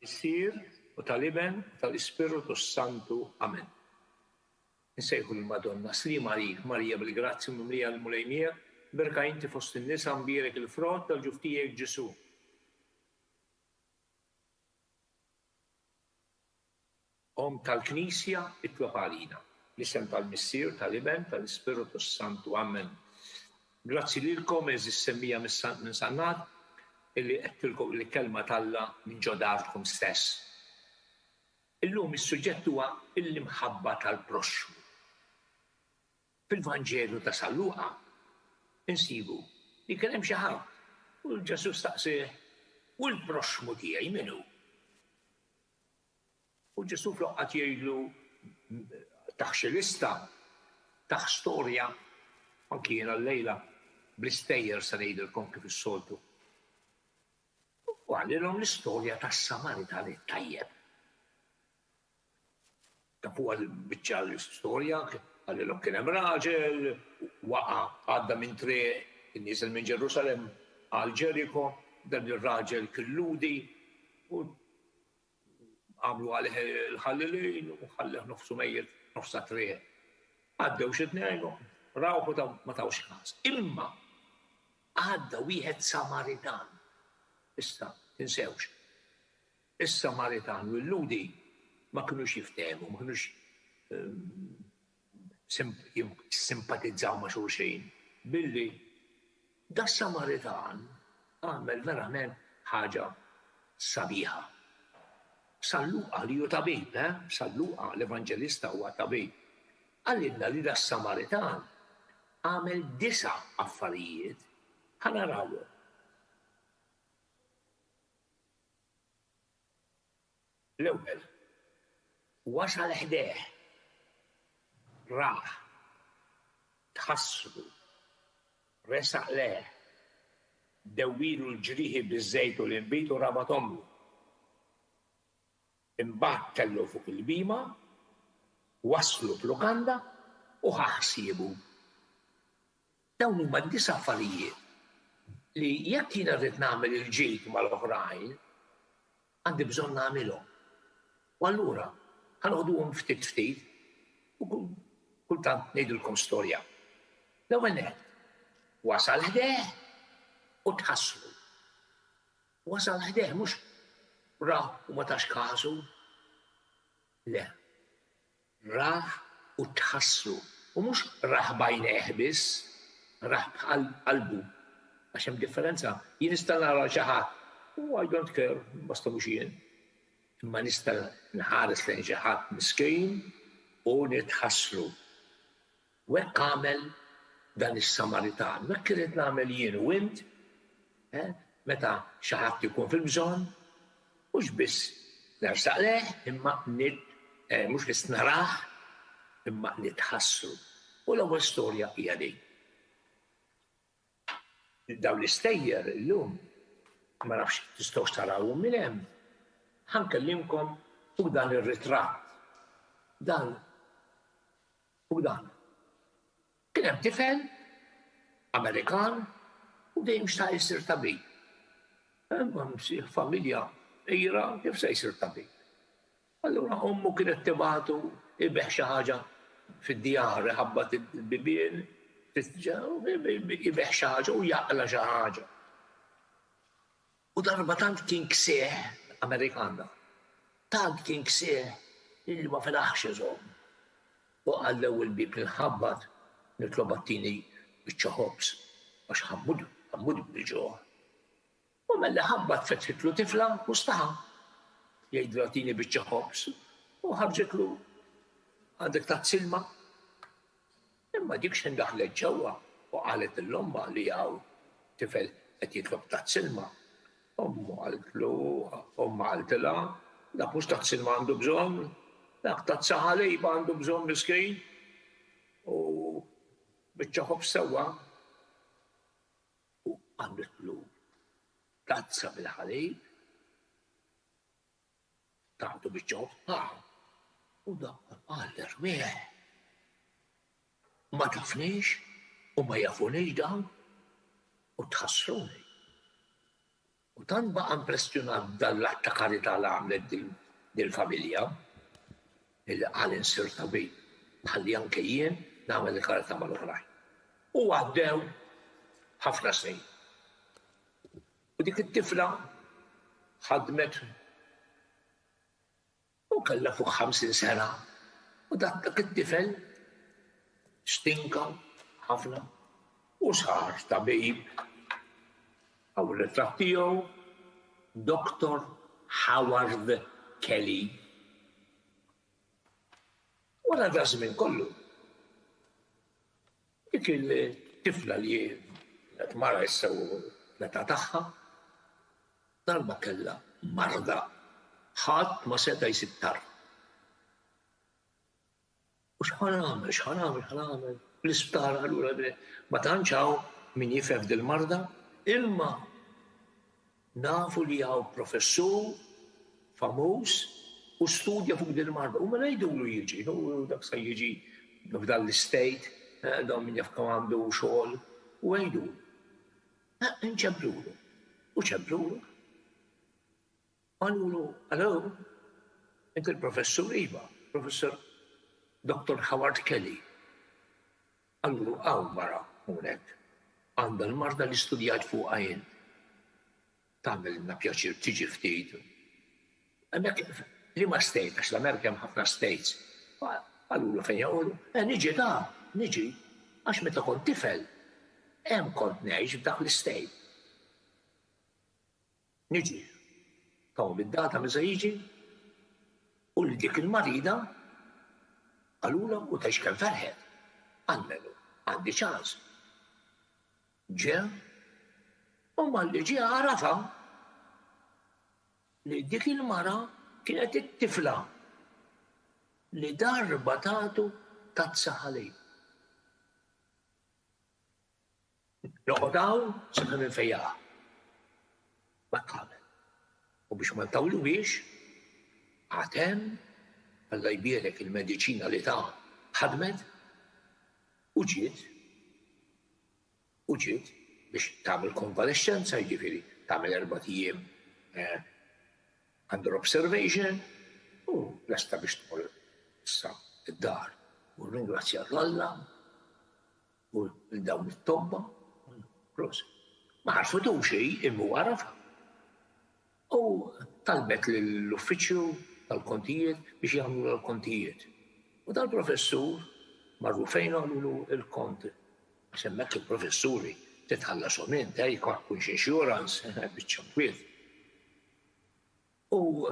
Missier, u tal-Iben, u tal-Ispirtu s-Santu. Amen. Insejħu lill-Madonna, Sliema għalik, Marija bil-grazzja mimlija l-Mulej miegħek, mberka inti fost in-nisa mbierek il-frott tal-ġuf tiegħek Ġesù. Omm tal-Knisja, itlob għalina. Fl-isem tal-Missier, tal-Iben, tal-Ispirtu s-Santu. Amen. Grazzi lilkom, għeżież semmija minn Sannat, illi għedtilkom il-Kelma t'Alla minn ġo darkom stess. Illum is-suġġett huwa l-imħabba tal-proxxmu. Fil-Vanġelu ta' San Luqa nsibu li kien hemm xi ħadd u Ġesù staqsieh, U l-proxxmu tiegħi min hu? U Ġesù flok qagħad jgħidlu tah xi lista, tah storja, anki jiena llejla bl-istejjer se ngħidilkom kif is-soltu. U qalilhom l-istorja tas-Samaritan it-tajjeb. Tafuha l-biċċa l-istorja, qalilhom kien hemm raġel, waqa' għadda minn triq, kien nieżel minn Ġerusalemm għal Ġeriko, dan ir-raġel kien Lhudi u Għamlu għalih il-ħallelin u ħalleh nofsu mejjet nofs ta' triq. Għaddew xi tnejn u rawh u ma tawx każ. Imma għadda wieħed Samaritan. Issa, tinsewx, is-Samaritan u l-Lhudi ma kinux jiftehmu, ma kinux jissimpatizzaw ma' xulxin, billi das-Samaritan għamel verament ħaġa sabiħa. San Luqa li hu tabib, eh? San Luqa l-Evanġelista huwa tabib, qalilna li das-Samaritan għamel disa' affarijiet, ħa narawhom. L-ewwel, wasal ħdejh, rah, tħassru, resaq lejh, dewwielu l-ġrieħi biż-żejt u l-inbid u rabathomlu. Imbagħad tellgħu fuq il-bhima, waslu f'lukanda u ħa ħsiebu. Dawn huma d-disa' affarijiet li jekk jiena rrid nagħmel il-ġid mal-oħrajn, għandi bżonn nagħmilhom. U allura ħa noħduhom ftit ftit u kultant ngħidilkom storja. L-ewwel nett, wasal ħdejh u tħassru. Wasal ħdejh mhux ra u ma tax kasu. Le. Rah u tħassru. U mhux rah b'għajnejh biss, rah b'qalbu. Għax hemm differenza. Jien nista' nara 'l xi ħadd u I don't care, basta mhux jien. Imma nista' nħares lejn xi ħadd miskin u nitħassru. U hekk għamel dan is-Samaritan. U hekk irrid nagħmel jien u int, eh, meta xi ħadd ikun fil-bżonn, mhux biss nersaq lejh, imma nit, eh, mhux biss narah, imma nitħassru. U l-ewwel storja hija din. Dawn l-istejjer illum, ma nafx tistgħux tarawhom minn hemm, ħa nkellimkom fuq dan ir-ritratt. Dan Fuq dan. Kien hemm tifel Amerikan u dejjem xtaq isir tabib. Imma familja fqira kif se jsir tabib? Allura ommu kienet tibagħtu ibigħ xi ħaġa fid-djar, iħabbat il-bibien, ibigħ xi ħaġa u jaqla' xi ħaġa. U darba tant kien ksieħ, Amerikan dan, tant kien ksieħ illi ma felaħx iżomm. U qal l-ewwel bieb li nħabbat nitlobha ttini biċċa ħobż għax ħa mmut, ħa mmut bil-ġuħ. U malli ħabbat fetħitlu tifla u staħa. Jgħidilha tini biċċa ħobż u ħarġitlu għandek tazz ilma. Imma dik x'ħin daħlet ġewwa u qalet lil ommha li hawn tifel qed jitlob tazz ilma, ommu qaltlu, ommha qaltilha, dak mhux tazz ilma għandu bżonn, dak tazza ħalib għandu bżonn miskin u biċċa ħobż sewwa. U għamlitlu tazza bil-ħalib. Tagħtu biċċa ħobż. U dak qal l-erwieħ. Ma tafniex u ma jafunix dawn u tħassruni. U tant baqa' impressjonat b'dan l-att ta' karità li għamlet dil-familja, illi qal insir tabib ħalli anke jien nagħmel il-karità mal-oħrajn. U għaddew ħafna snin. U dik it-tifla ħadmet u kellha fuq 50 sena u dak it-tifel stinka ħafna u sar tabib. Hawn ir-ritratt tiegħu, Dottor Howard Kelly. Wara daż-żmien kollu, dik il-tifla li kienet mara issa u l-età tagħha, darba kellha marda ħadd ma seta' jsib tarf. U x'ħa nagħmel, x'ħa nagħmel, x'ħa nagħmel? L-isptar allura ma tantx hawn min jifhem f'dil-marda, imma nafu li hawn professur famuż u studja fuq dil-marda. U mela jgħidulu jiġi, u dak sa jiġi f'dan l-istate, eh, dawn min jaf kemm għandu xogħol, u għidulu. Eh, inċemplulu. U ċemplulu. Qalulu, Hello, inti l-professur? Iva, Professur Dottor Howard Kelly. Qalulu, Hawn mara hawnhekk, għandha l-marda li studjajt fuqha int. Tagħmilna pjaċir tiġi ftit. Hemmhekk liema state, għax l-Amerika hemm ħafna states. Qalulu fejn joqogħdu. Eh, niġi ta, niġi. Għax meta kont tifel, hemm kont ngħix f'dak l-istate. Niġi. Tawhom id-data meta se jiġi u lil dik il-marida qalulha u tgħidx kemm ferħet. Almenu għandi ċans. Ġie u malli ġie għarafha li dik il-mara kienet it-tifla li darba tatu tazza ħalib. Noqgħod hawn sakemm infejjaqha. Ma tagħmel. U biex ma ntawluhiex, qagħad hemm, Alla jbierek il-mediċina li ta ħadmet u ġiet u ġiet biex tagħmel konvalexxenza, jiġifieri tagħmel erbat ijiem eh, under observation u lesta biex tmur issa id-dar. U ringrazzjat l-Alla U lil dawn it-tobba, prosit. Ma għarfitux hi, imma hu għarafha. U talbet lill-uffiċċju tal-kontijiet biex jagħmlulha l-kontijiet. U dal-professur marru fejn qalulu l-kont. Għax hemmhekk il-professuri titħallashom int, eh, jekk ma tkunx insurance, biċċa kwiet. U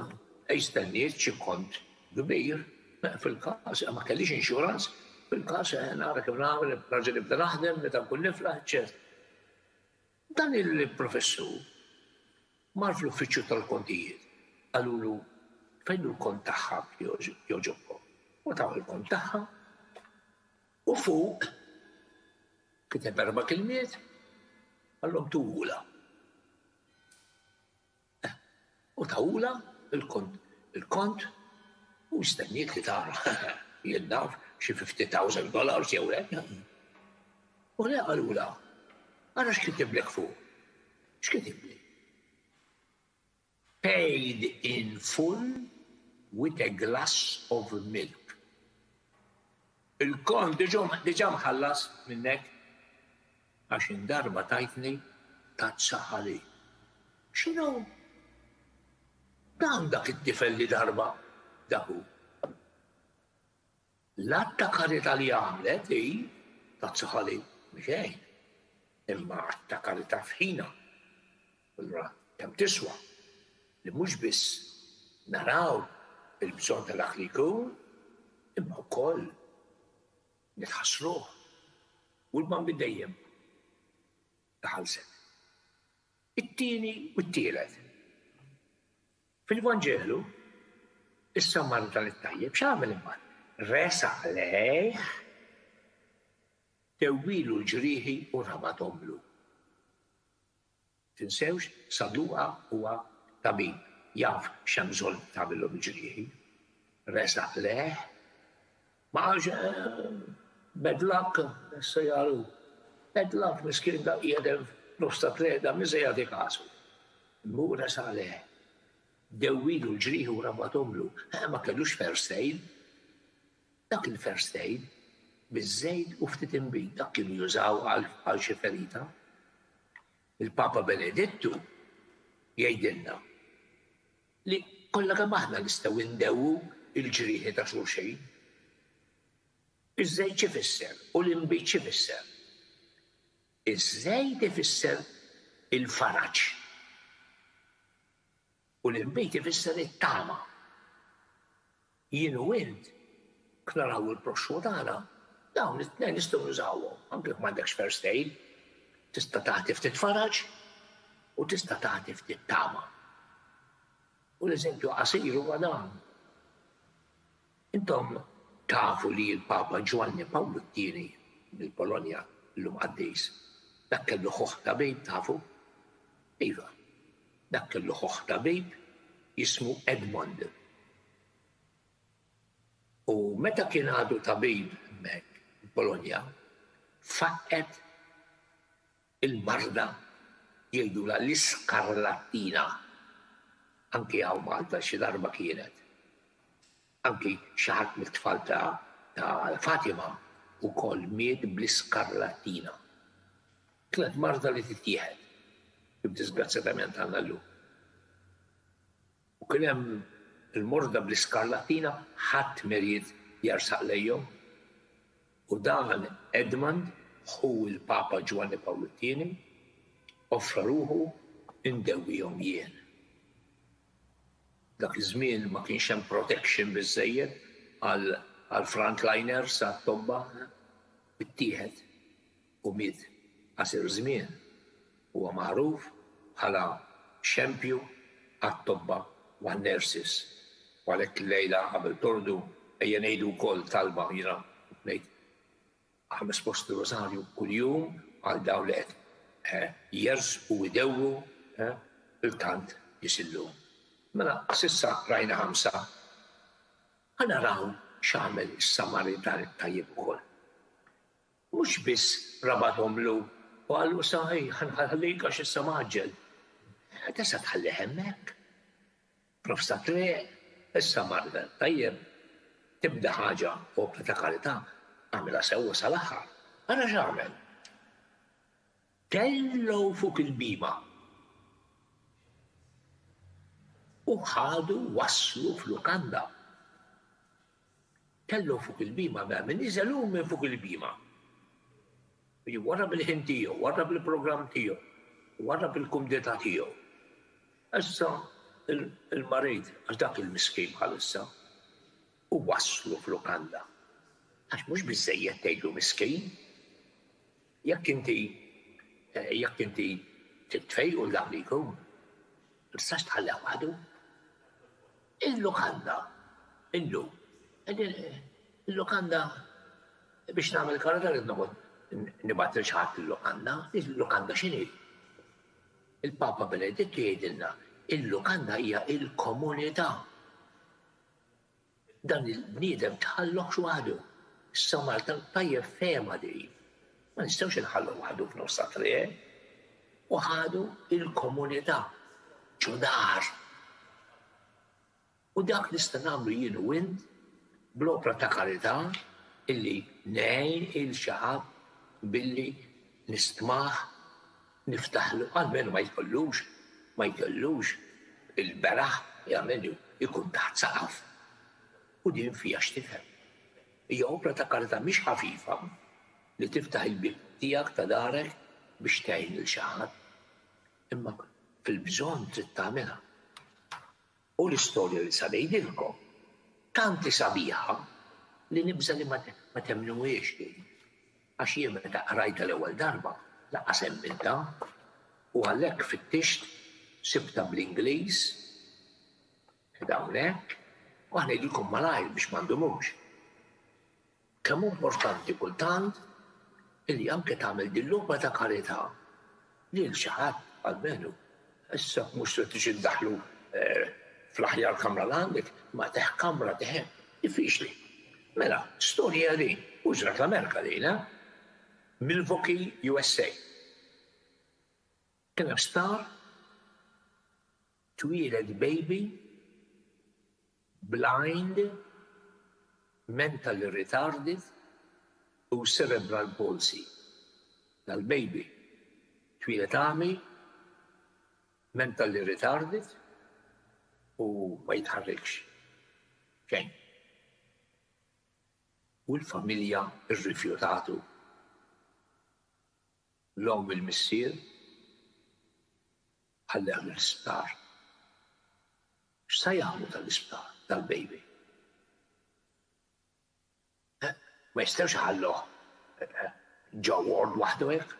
hi stenniet xi kont kbir, fil-każ ma kellix insurance, fil-każ nara kif nagħmel, nerġa' nibda naħdem meta nkun niflaħ, eċċetera. Dan il-professur mar fl-uffiċċju tal-kontijiet, qalulu fejn hu l-kont tagħha jogħġobkom. U taw il-kont tagħha u fuq kiteb erba' kilmiet qallhom tuhula. U tawulha l-kont il-kont u stenniet li tara jien naf xi 50,000 dollars jew hekk. U le qalulha, ara x'kitiblek fuq. X'kitibli? Paid in full with a glass of milk. Il-kont diġà mħallas minnek. Għax indarba tajtni tazza ħalib. X'inhu? Dan dak it-tifel li darba dak hu. L-att ta' karità li għamlet hi tazza ħalib mhi xejn. Imma att ta' karità f'ħinha. Allura kemm tiswa li mhux biss naraw il-bżonn ta' dak li jkun, imma wkoll Nitħassruh u l-Bambi dejjem iħallsek. It-tieni u t-tielet. Fil-Vanġelu, is-Samaritan it-tajjeb x'għamel imbagħad? Resaq lejh, tewwilu l-ġrieħi u rabathomlu. Tinsewx, San Luqa huwa tabib, jaf x'hemm bżonn tagħmilhom il-ġrieħi. Resaq lejh, ma qalx bad luck, issa jagħlu. Bad luck, miskin dak qiegħed hemm f'nofs ta' triq, dan min se jagħti kasu? Imma hu resaq lejh. Dewwilu l-ġrieħi u rabathomlu. Ma kellux first aid. Dak il-first aid, biż-żejt u ftit inbid, dak kienu jużaw għal xi ferita. Il-Papa Benedittu jgħidilna li kollha kemm aħna nistgħu ndewwu l-ġrieħi ta' xulxin. Iż-żejt x'ifisser u l-inbid x'ifisser? Iż-żejt ifisser il-faraġ u l-inbid ifisser it-tama. Jien u int, jekk naraw il-proxxmu tagħna, dawn it-tnejn nistgħu nużawhom, anke jekk m'għandekx first aid. Tista' tagħti ftit faraġ u tista' tagħti ftit tama. U l-eżempju qasir huwa dan. Intom tafu li l-Papa Ġwanni Pawlu t-Tieni mill-Polonja, illum qaddis, dak kellu ħuh tabib tafu? Iva, dak kellu ħuh tabib jismu Edmond. U meta kien għadu tabib hemmhekk il-Polonja, faqqgħet il-marda jgħidulha l-iskarlattina. Anki hawn Malta xi darba kienet. Anki xi ħadd mit-tfal ta' ta' Fatima wkoll miet bl-iskarlattina. Kienet marda li tittieħed, kif disgrazzjatament għandna llum. U kien hemm il-morda bl-iskarlattina ħadd m'ried jersaq lejhom. U dan Edmund, ħu l-Papa Ġwanni Pawlu t-Tieni, offra ruħu ndewwihom jien. Dak iż-żmien ma kienx hemm protection biżżejjed għall-frontliners, għat-tobba. Ittieħed u miet qasir żmien. Huwa magħruf bħala xempju għat-tobba u għan-nurses. U għalhekk illejla qabel torqdu ejja ngħidu wkoll talba, jiena ngħid ħames posti Rożarju kuljum għal dawn li qed jersqu u jdewwu il-tant nies illum. Mela s'issa rajna ħamsa. Ħa naraw x'għamel is-Samaritan it-tajjeb ukoll. Mhux biss rabathomlu u qallu issa ej ħa nħallik għax issa mgħaġġel. Tista' tħallih hemmhekk. F'nofs ta' triq, issa marda, tajjeb, tibda ħaġa opra ta' karità, agħmilha sewwa sal-aħħar. Ara x'għamel. Tellgħu fuq il-bima u ħadu wasslu f'lukanda. Tellgħu fuq il-bima mela min niżel hu minn fuq il-bima. Warrab il-ħin tiegħu, warrab il-programm tiegħu, warrab il-kumdità tiegħu. Issa il-marid, għax dak il-miskin bħalissa, u wasslu f'lukanda. Għax mhux biżżejjed tgħidlu miskin. Jekk inti jekk inti trid tfejqu 'l dak li jkun, ma tistax tħallih waħdu. Il-lukanda illum, il-lukanda biex nagħmel karità rrid noqgħod nibgħat lil xi ħadd il-lukanda, il-lukanda x'inhi? Il-Papa Benedittu jgħidilna, il-lukanda hija il-komunità. Dan il-bniedem tħallohx waħdu. Is-Samaritan tajjeb fehemha din. Ma nistgħux inħalluh waħdu f'nofs ta' triq. U ħadu il-komunità ġo dar. U dak nista' nagħmlu jien u int bl-opra ta' karità illi ngħin il xi ħadd billi nistmah, niftaħlu, almenu ma jkollux, ma jkollux il-beraħ, almenu jkun taħt saqaf. U din fiha x'tifhem. Hija opra ta' karità mhix ħafifa li tiftaħ il-bieb tiegħek ta' darek biex tgħin lil xi ħadd, imma fil-bżonn trid tagħmilha. U l-istorja li sa ngħidilkom tant hi sabiħa li nibża' li ma temmnuhiex din. Għax jien meta qrajtha l-ewwel darba lanqas emmintha u għalhekk fittixt sibtha bl-Ingliż qiegħda hawnhekk u ħa ngħidilkom malajr biex ma ndumux. Kemm hu importanti kultant illi anke tagħmel din l-opra ta' karità lil xi ħadd almenu. Issa mhux se tiġi ddaħħlu fl-aħjar kamra li għandek, imma tih kamra tih diffiċli. Mela, storja din, u ġrat l-Amerika din, eh? Milwaukee, USA. Kien hemm sptar. Twieled baby blind, mentally retarded u cerebral palsy. Dal-baby twieled għami, mentally retarded u ma jitħarrikx. Xejn. U l-familja rrifjutatu. L-omm il-missier ħallewh l-isptar. X'sa jagħmlu tal-isptar dal-baby? Eh, ma jistgħux iħalluh eh, ġo ward waħdu hekk.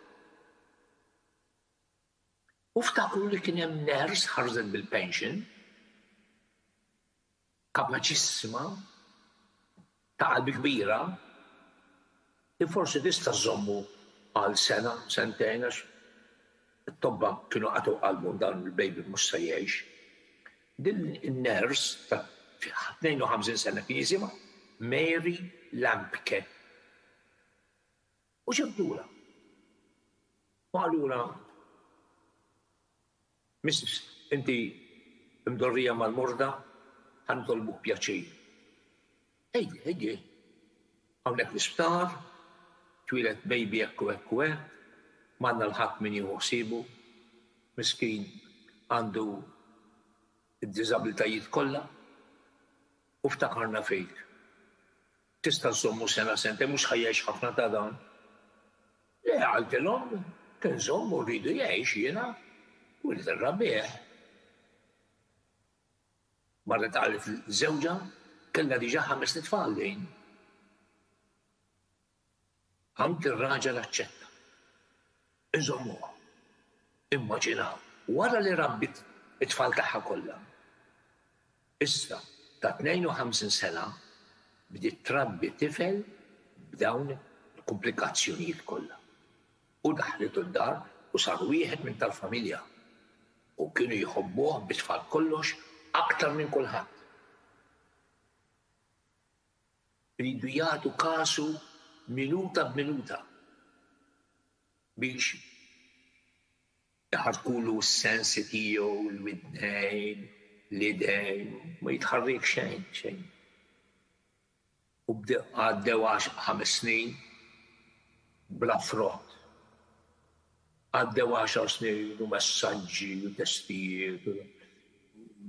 U ftakru li kien hemm nurse ħarżet bil-pension, kapaċissima, ta' qalbi kbira, li forsi tista' żżommu għal sena, sentejn għax it-tobba kienu qatgħu qalbhom dan il-baby mhux se jgħix. Din in-nurse ta' 52 sena kien jisimha Mary Lampke. U ġibdulha. U qalulha, Missis, inti mdorrija mal-morda, ħa nitolbuk pjaċir. Ejja, ejja. Hawnhekk l-isptar, twieled baby hekk u hekk u hekk, m'għandna 'l ħadd min jieħu ħsiebu, miskin għandu d-diżabilitajiet kollha, u ftakarna fik. Tista' żżommu sena sentejn, mhux ħa jgħix ħafna ta' dan. Le, qaltilhom, kien żommu rridu jgħix jiena u rrid irrabbih. Marret qalet lil żewġha, kellha diġà ħamest itfal din. Anki r-raġel aċċetta. Inżommuha. Immaġinaw, wara li rabbiet it-tfal tagħha kollha, issa ta' 52 sena bdiet trabbi tifel b'dawn il-kumplikazzjonijiet kollha. U daħħlitu d-dar u sar wieħed minn tal-familja. U kienu jħobbuh bit-tfal kollox aktar minn kulħadd. Iridu jagħtu kasu minuta b'minuta biex iħarrkulu s-sensi tiegħu, l-widnejn, l-idejn, ma jitħarrik xejn, xejn. U għaddew 5 snin bla frott. Għaddew għaxar snin u messaġġi u testijiet u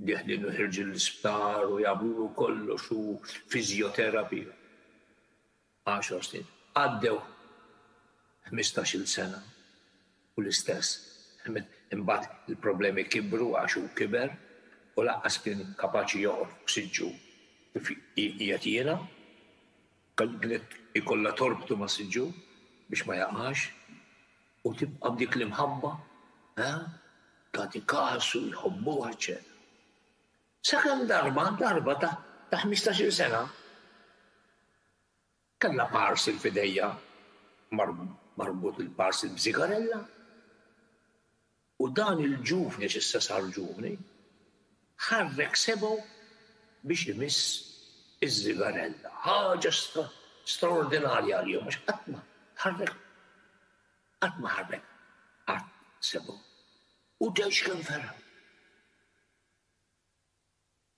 dieħlin u ħirġin l-isptar u jagħmlulu kollox u fiżjoterapy. Għaxar snin. Għaddew ħmistax-il sena u l-istess. Imbagħad il-problemi kibru għax hu kiber u lanqas kien kapaċi joqgħod fuq siġġu kif qiegħed jiena. Kienet ikollha torbtu ma' siġġu biex ma jaqax u tibqa' b'dik l-imħabba, eh, tagħti kasu, jħobbuha, eċċetera. Sakemm darba, darba ta' ta' ħmistax-il sena, kellha parcel f'idejha, marbut il-parcel b'sigarella, U dan il-ġuvni, għax issa sar ġuvni, ħarrek sebgħu biex imiss iż-żigarella. Ħaġa straordinarja għalihom għax qatt ma ħarrek qatt ma ħarrek qatt sebgħu. U tgħidx kemm feraħ.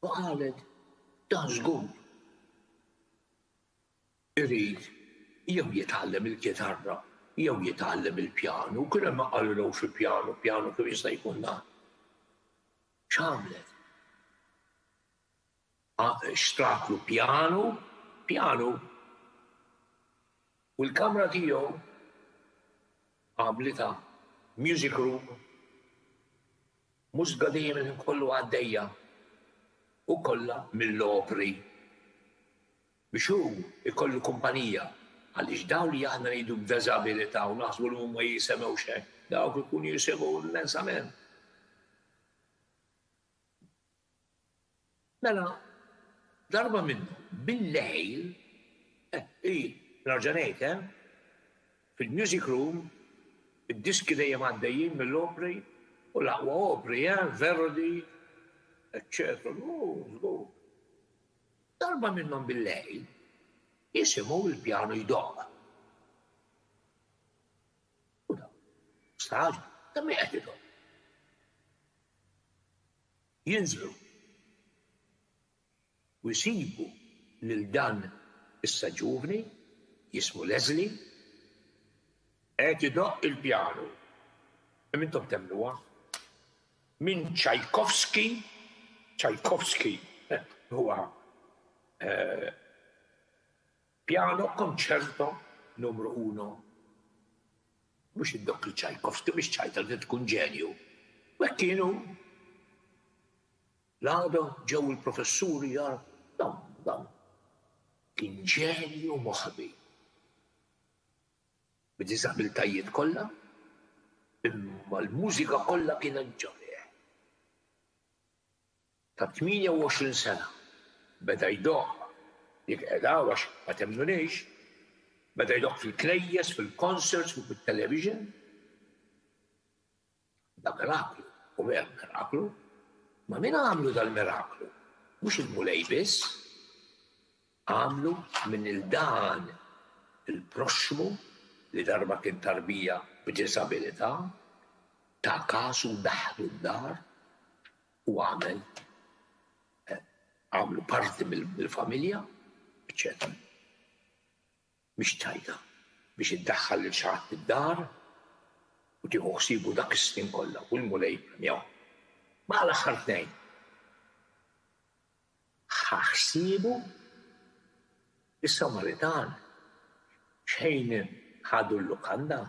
U qalet, dan żgur irid jew jitgħallem il-kitarra jew jitgħallem il-pjanu, kien hemm min qalilhom xi pjanu, pjanu kif jista' jkun dan. X'għamlet? Xtratlu pjanu, pjanu, u l-kamra tiegħu għamlitha music room, mużika dejjem il-ħin kollu għaddejja u kollha mill-opri. Biex hu jkollu kumpanija, għaliex dawn li aħna ngħidu b'deżabilità u naħsbu li huma jisemgħu xejn, dawk ikunu jisimgħu immensament. Mela, darba minnhom, bil-lejl, eh, i, nerġa' ngħid, eh, fil-music room, id-diski dejjem għaddejjin mill-opri u l-aqwa opri, eh, Verdi, eċċetera, żgur. Darba minnhom bil-lejl, jisimgħu l-pjanu jdoqq. U dawn, stagħġbu, ta' min qed idoqq? Jinżlu u jsibu lil dan issa ġuvni, jismu Leslie, qed idoqq il-pjanu. Imma intom temmnuha? Minn Tchaikovsky, Tchaikovsky huwa piano concerto numru uno. Mhux iddoqq il-Tchaikovsky, mhix ċajta li tkun ġenju. U hekk kienu. L-għada ġew il-professuri jara dan, dan. Kien ġenju moħbi. Bid-diżabiltajiet kollha, imma l-mużika kollha kienet ġo fih. Ta' 28 sena beda jdoqq, jekk qiegħed hawn għax ma temmnunix, beda jdoqq fil-knejjes, fil-concerts, fuq it-television. Da miraklu, u ver miraklu. Ma min għamlu dal-miraklu? Mhux il-Mulej biss. Għamlu minn il-dan il-proxxmu li darba kien tarbija b'diżabilità, ta kasu daħlu d-dar u għamel eh, għamlu parti mill-familja, eċċetera. Mhix ċajta biex iddaħħal lil xi ħadd id-dar u tieħu ħsiebu dak is-snin kollha u l-Mulej premjaw. Ma l-aħħar tnejn. Ħa ħsiebu is-Samaritan xejn ħadu l-lukanda.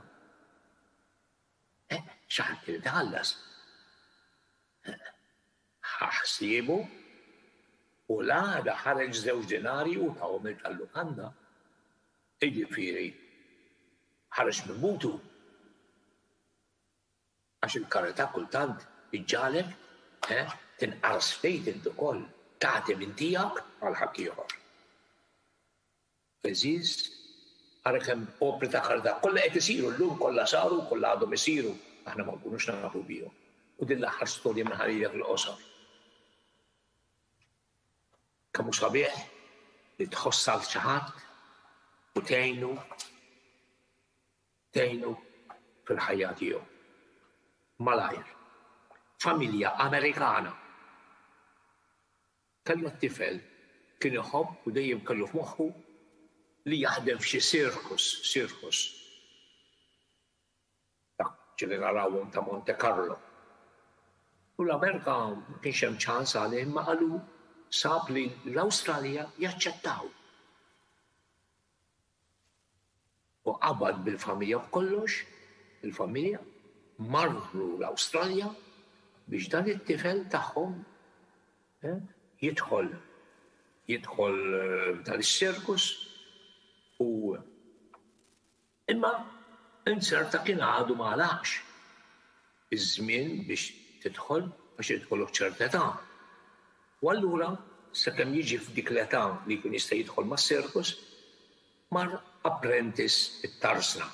Eh, xi ħadd irid iħallas. Eh, ħa ħsiebu u l-għada ħareġ żewġ dinari u tahom lil tal-lukanda. Jiġifieri, ħareġ minn butu. Għax il-karità kultant iġġagħlek, eh, tinqaras ftit int ukoll, tagħti minn tiegħek għal ħaddieħor. Għeżież, ara kemm opri ta' karità kollha qed isiru llum, kollha saru, kollha għadhom isiru, aħna ma nkunux nafu bihom. U din l-aħħar storja minn ħalilek fil-qosor. Kemm hu sabiħ li tħoss għal xi ħadd u tgħinu tgħinu fil-ħajja tiegħu. Malajr. Familja Amerikana Kellha tifel kien iħobb u dejjem kellu f'moħħu li jaħdem f'xi sirkus, circus. Dak ġieli narawhom ta' Monte Carlo. U l-Amerika ma kienx hemm ċans għalih imma qalu sab li l-Awstralja jaċċettaw. U qabad bil-familja b'kollox, il-familja, marru l-Awstralja biex dan it-tifel tagħhom eh, jidħol jidħol eh, dan is-sirkus u imma inzerta kien għadu ma għalaqx iż-żmien biex tidħol għax jidħolok ċerta età. U allura sakemm jiġi f'dik l-età li jkun jista' jidħol mas-sirkus, mar apprentice it-tarzna.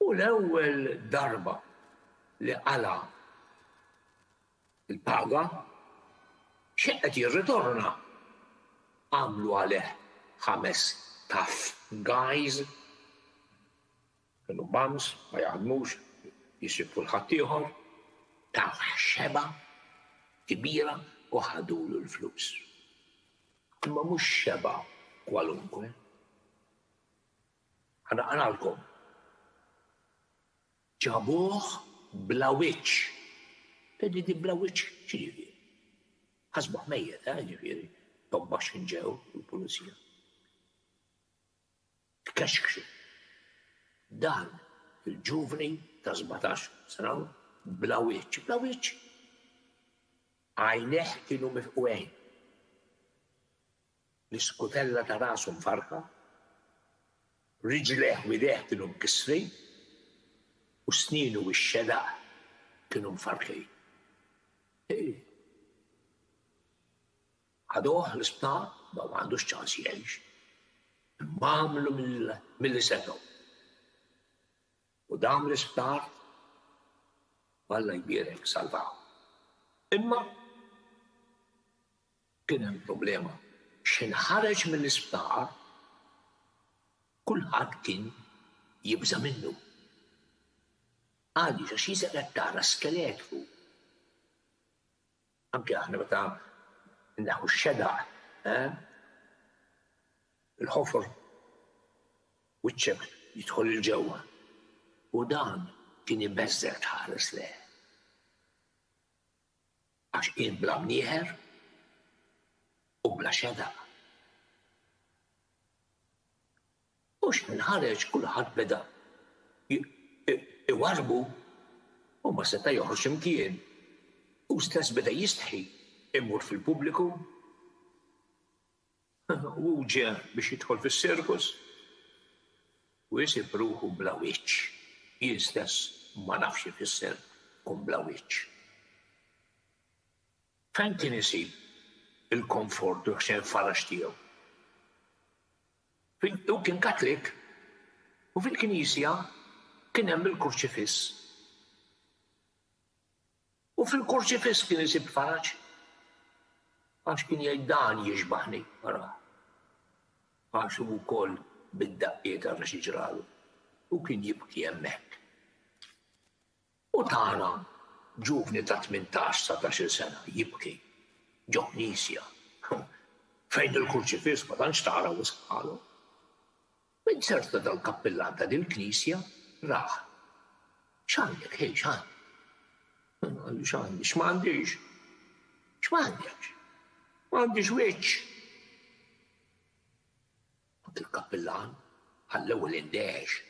U l-ewwel darba li qala' l-paga, xi qed jirritorna, għamlu għalih ħames tough guys, kienu bums, ma jaħdmux, jisibtu 'l ħaddieħor, tawh xebgħa kbira u ħadulu l-flus. Imma mhux xebgħa kwalunkwe. Ħa naqralkom. Ġabuh bla wiċċ. Tgħidli di bla wiċċ x'jiġifieri? Ħasbuh mejjet, eh, ġifieri, tobba x'ħin ġew u l-pulizija. Tkexkxu. Dan il-ġuvni ta' 17 sena bla wiċċ, bla wiċċ. Għajnejh kienu mifqugħin. L-iskutella ta' rasu mfarrka, riġlejh u idejh kienu mkissrin, u snienu u x-xedaq kienu mfarrkin. Ħaduh l-isptar, ma għandux ċans jgħix. Imma għamlu milli setgħu. U dam l-isptar u Alla jbierek salvaw. Imma kien hemm problema. X'ħin ħareġ mill-isptar, kulħadd kien jibża' minnu. Għaliex? Għax jisek qed tara skeletru. Anke aħna meta nneħħu x-xedaq, eh? Il-ħofor wiċċek jidħol 'il ġewwa. U dan kien ibeżżgħek tħares lejh. Għax kien bla mnieħer u bla xedaq. U x'ħin ħareġ kulħadd beda iwarrbu u ma seta' joħroġ imkien. Hu stess beda jistħi imur fil-pubbliku. Hu ġie biex jidħol fis-sirkus u jsib ruħu bla wiċċ. Jien stess ma nafx x'ifisser tkun bla wiċċ. Fejn kien isib il-komfort u l-ħxejn faraġ tiegħu? Hu kien Kattlik u fil-knisja kien hemm il-kurċifiss. U fil-kurċifiss kien isib faraġ. Għax kien jgħid dan jixbaħni, ara. Għax hu wkoll bid-daqqiet ara xi ġralu. U kien jibki hemmhekk. U tara ġuvni ta' 18, 19-il sena jibki ġo knisja fejn il-kurċifiss ma tantx tara wisq bħalu. Inzerta dal-kappillan ta' dil-knisja rah. X'għandek, ħej, x'għandek? Qallu x'għandi, x'm'għandix? X'm'għandekx? M'għandix wiċċ. Dak il-kappillan għall-ewwel indehex.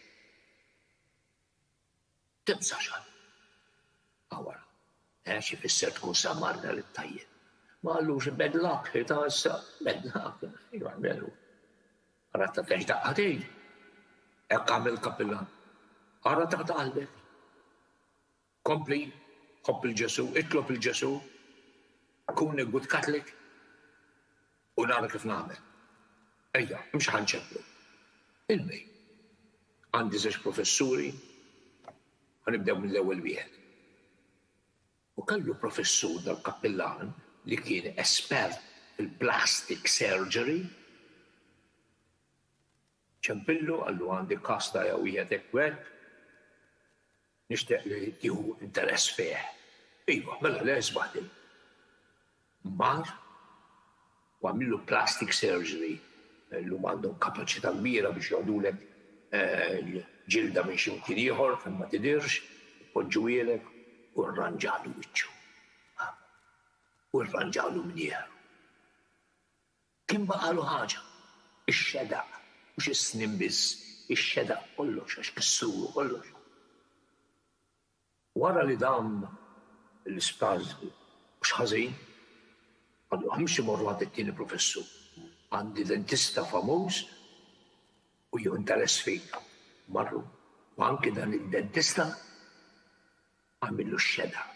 Tibżax għal. Awara. Eh, xi fisser tkun samarna li tajjeb. Ma għallux bad luck, ta' issa, bad luck, iva, veru. Ara ta' tex daqqatejn. Hekk għamel kapillan. Ara ta' qalbek. Kompli, ħobb il-Ġesu, itlob il-Ġesu, kun a good Catholic, u nara kif nagħmel. Ejja, imxi ħa nċemplu. Ilmi. Għandi żewġ professuri, ħa nibdew mill-ewwel wieħed. U kellu professur dal-kappillan li kien espert fil-plastic surgery. Ċempillu qallu għandi każ ta' wieħed hekk u hekk. Nixtieq li tieħu interess fih. Iva, mela le isbaħ din. Mar u għamillu plastic surgery. Illum għandhom kapaċità kbira biex joħdulek eh, ġilda minn xi mkien ieħor fejn ma tidhirx, ipoġġuhielek u rranġalu wiċċu. U rranġalu mnieħru. Kien baqagħlu ħaġa, ix-xedaq, mhux is-snien biss, ix-xedaq kollox għax kissrulu kollox. Wara li dam l-isptar mhux ħażin, qallu ħa mmorru għand it-tieni professur. Għandi dentista famuż u jieħu interess fik. Marru u anki dan id-dentista għamillu x-xedaq.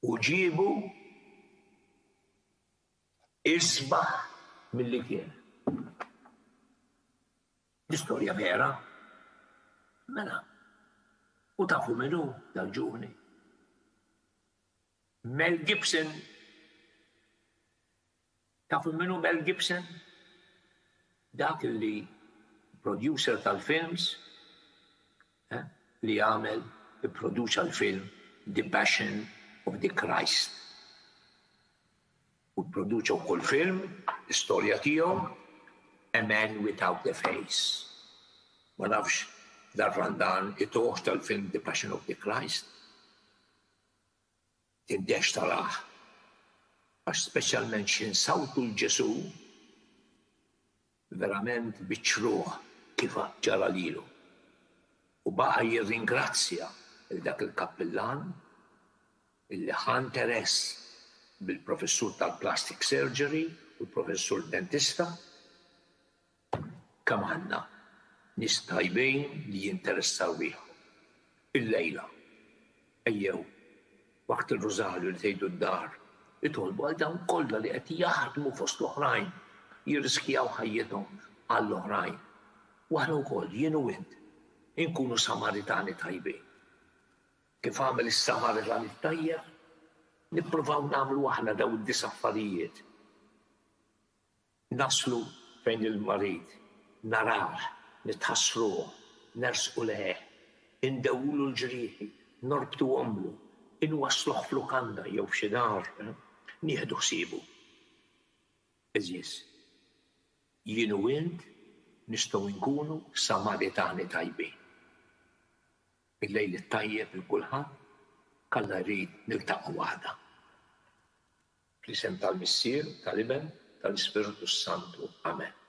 U ġiebu isbaħ milli kien. L-istorja vera. Mela. U tafu min hu dal-ġuvni? Mel Gibson. Tafu min hu Mel Gibson? Dak li producer tal-films eh, li għamel ipproduċa l-film The Passion of the Christ. U pproduċa wkoll film, l-istorja tiegħu, A Man Without a Face. Ma nafx dar-Randan ituħx tal-film The Passion of the Christ. Tindex tarah. Għax speċjalment x'ħin sawtu 'l Ġesù, verament biċċruh kif ġara lilu. U baqa' jirringrazzja 'l dak il-kappillan illi ħa interess bil-professur tal-plastic surgery u l-professur dentista. Kemm għandna nies tajbin li jinteressaw ruħhom. Illejla, ejjew, waqt ir-Rużarju li tgħidu d-dar, itolbu għal dawn kollha li qed jaħdmu fost l-oħrajn, jirriskjaw ħajjithom għall-oħrajn. U aħna wkoll, jien u int, inkunu Samaritani tajbin. Kif għamel is-Samaritan it-tajjeb, nippruvaw nagħmlu aħna dawn id-disa' affarijiet. Naslu fejn il-marid, narawh, nitħassruh, nersqu lejh, indewwulu l-ġrieħi, norbtuhomlu. inwassluh f'lukanda jew f'xi dar, nieħdu ħsiebu. Għeżież, jien u int nistgħu nkunu Samaritani tajbin. Il-lejl it-tajjeb lil kulħadd, k'Alla jrid niltaqgħu għada. Fl-isem tal-Missier, tal-Iben, tal-Ispirtu s-Santu. Amen.